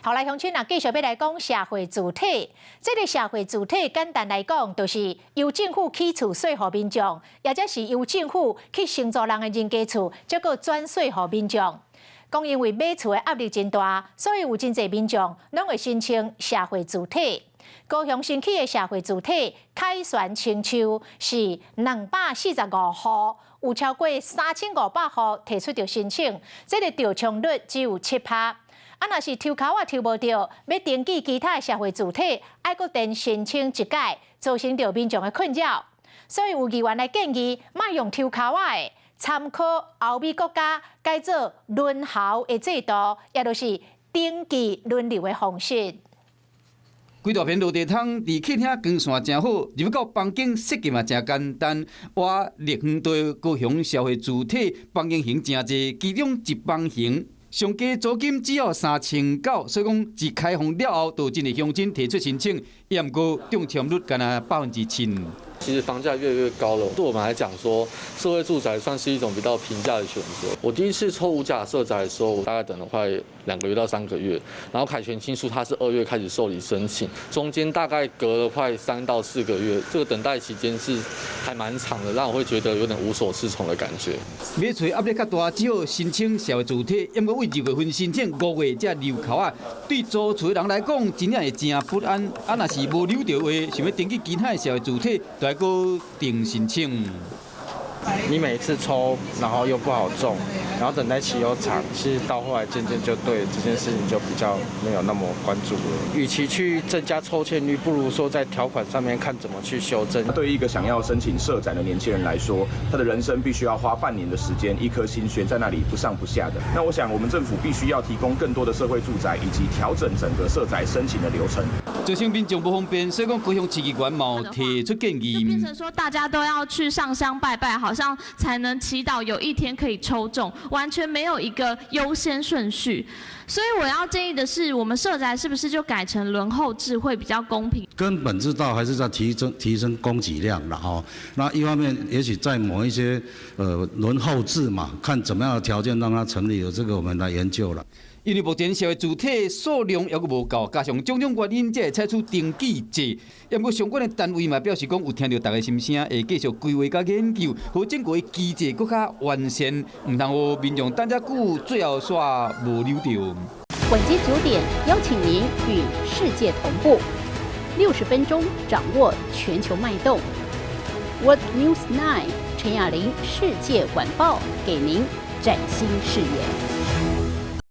好來，鄉親啊，繼續欲來講社會住宅。這个社會住宅簡單來講，就是由政府起厝稅予民眾，抑者是由政府去承租人的人家厝，再閣轉稅予民眾。講因為買厝的壓力真大，所以有真濟民眾攏會申請社會住宅。高雄新起的社會住宅凱旋青樹是245戶，有超過3500戶提出著申請，這个中籤率只有7趴。啊，若是抽籤仔抽無著，欲登記其他的社會住宅，愛閣填申請一擺，造成著民眾的困擾。所以有議員來建議，莫用抽籤仔的，參考歐美國家改做輪候的制度，也就是登記輪流的方式。規大片落地窗，佇客廳光線誠好，入到房間設計嘛誠簡單。活力園對高雄社會住宅房間型誠濟，其中一房型上低租金只要3900，所以講自開放了後，就真濟鄉親提出申請，也毋過中籤率干焦7%。其實房價越來越高了，對我們來講說，社會住宅算是一種比較平價的選擇。我第一次抽五甲社宅的時候，我大概等了快2個月到3個月，然後凱旋青樹它是2月開始受理申請，中間大概隔了快3到4個月，這個等待期間是還蠻長的，讓我會覺得有點無所適從的感覺。買厝壓力較大，只好申請社會住宅，毋過對2月份申請，5月才入扣啊。對租厝的人來講，真正會誠不安。啊，若是無扭著話，想欲登記其他的社會住宅，就愛閣重申請。你每一次抽，然後又不好中，然後等待期又長，其實到後來漸漸就對這件事情就比較沒有那麼關注了。與其去增加抽籤率，不如說在條款上面看怎麼去修正。對於一個想要申請社宅的年輕人來說，他的人生必須要花半年的時間，一顆心懸在那裡不上不下的。那我想，我們政府必須要提供更多的社會住宅，以及調整整個社宅申請的流程。造成民眾不方便，所以講高雄市議員嘛提出建議，就變成說大家都要去上香拜拜，好像才能祈禱有一天可以抽中，完全沒有一個優先順序。所以我要建議的是，我們社宅是不是就改成輪候制會比較公平？根本之道還是在提升供給量了哈。那一方面，也許在某一些輪候制嘛，看怎麼樣的條件讓它成立，有這個我們來研究了。因為目前社會住宅數量猶閣無夠，加上種種原因，才會採取登記制。毋過相關的單位嘛表示講，有聽著大家心聲，會繼續規劃佮研究，予整個機制閣較完善，毋通予民眾等遮久，最後煞無扭著。晚間9點，邀請您與世界同步，60分鐘掌握全球脈動。World News 9 陳雅玲世界晚報，給您嶄新視野。